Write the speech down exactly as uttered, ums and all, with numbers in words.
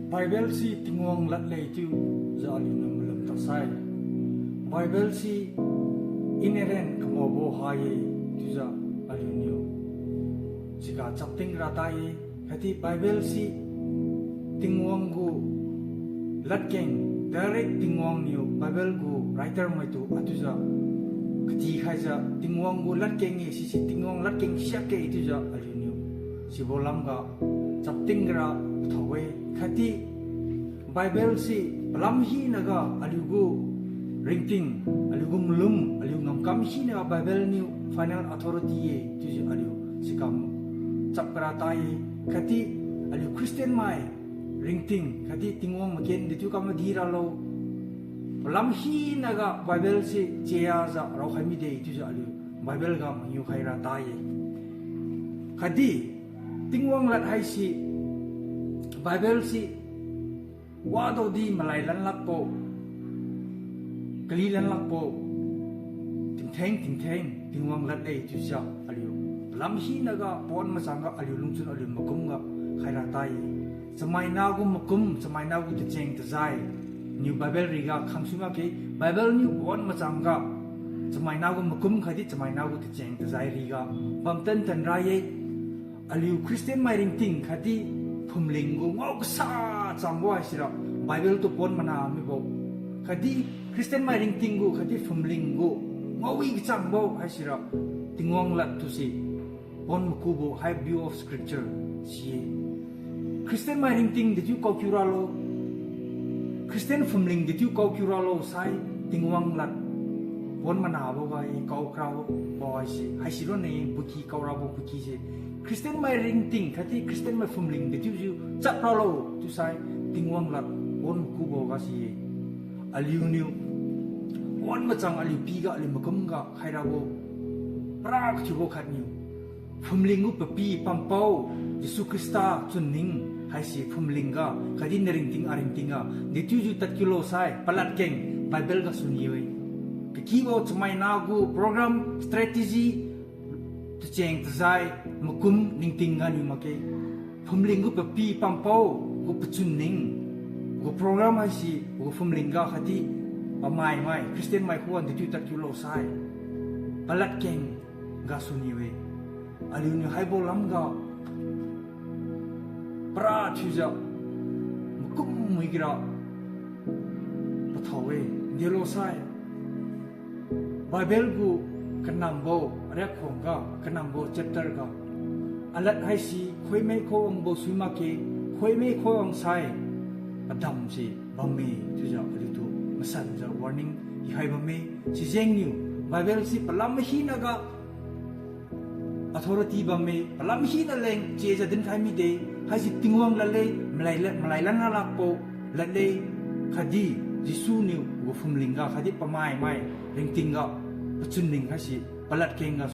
Bible se Tingwang lad le chiujiu aliuniu malum taksai. Bible se inerrant kamaobo ha-e chiujiu aliuniu siga chapting ra ta-e. Khatdi Bible se Tingwang gu ladkeng, direct Tingwang niu Bible gu writer maitu achiujiu katikhaijiu Tingwang gu ladkeng-e, sise Tingwang ladkeng siakge chiujiu aliuniu sibo lamga chapting ra thao-e. Khatdi Bible se palam hinaga aliugu ringting, aliugu malum, aliu ngamkam hinaga Bible niu final authority-e chiujiu aliu siga chap kara ta-e. Khatdi aliu Christian mai ringting khatdi Tingwang maken dechiu kam madi ralo, palam hinaga Bible se chiajiu raokhai mide chiujiu aliu Bible ga mangiu khai ra ta-e. Khatdi Tingwang lad haise, Bible se wadaodi malai lan lakbo, kali lan lakbo, tingtheng tingtheng Tingwang lad-e chiujiu aliu palam hinaga pawan machangga aliu lungchun aliu makumga khai ra ta-e. Chamaina gu makum, chamaina gu tacheng tajai niu Bible riga khangsu makge. Bible niu pawan machangga chamaina gu makum khatdi chamaina gu tacheng tajai riga bamtan tan ra-e. Aliu Christian mai ringting khatdi phumling gu ngao kasa changbo haisira Bible tu pawan mana mibo, khatdi Christian mai ringting gu khatdi phumling gu ngaowi kachangbo haisira Tingwang lad tuse pawan makubo hai view of scripture si-e. Christian mai ringting dechiu kao kiu ralo, Christian phumling dechiu kao kiu ralo sai Tingwang lad pawan manabo ga-e, kao karabo haise, haisi rone puky kao rabo puky se. Christian mai ringting khatdi Christian mai phumling dechiujiu chap ralo chiusai Tingwang lad pawan makubo ga si-e. Aliuniu pawan machang aliu piga aliu makumga khai rabo para kathiubo khatniu phumling gu papi pampao Jesu Khrista chunning haise phumling ga khatdi naringting aringting ga dechiujiu tadkiulo sai paladkeng Bible gasu ni-e. Kakibo chamaina gu program, strategy, tacheng tajai, makum ningting ganiu makge. Phumling gu papi pampao gu pachunning gu program haise gu phumling ga khatdi pamaimai Christian mai khuan dechiu tadkiulo sai paladkeng gasu ni-e. Aliuniu haibo lamga para thiujiu makum muigira pathao-e, delo sai Bible gu kanambo riak khuang ga, kanambo chapter ga, alad haise khoimai khawangbo sui makge, khoimai khawang sai padamse bamme chiujiu aliutu masanjiu warning ikhai bamme. Sijengniu Bible se palam hinaga authority bamme, palam hina leng chiajiu dinkhai mide, haise Tingwang lad le, malai la-, malai lanna lakbo lad le, khatdi Jesu niu gu phumling ga khatdi pamaimai ringting ga pachunning haise paladkeng ga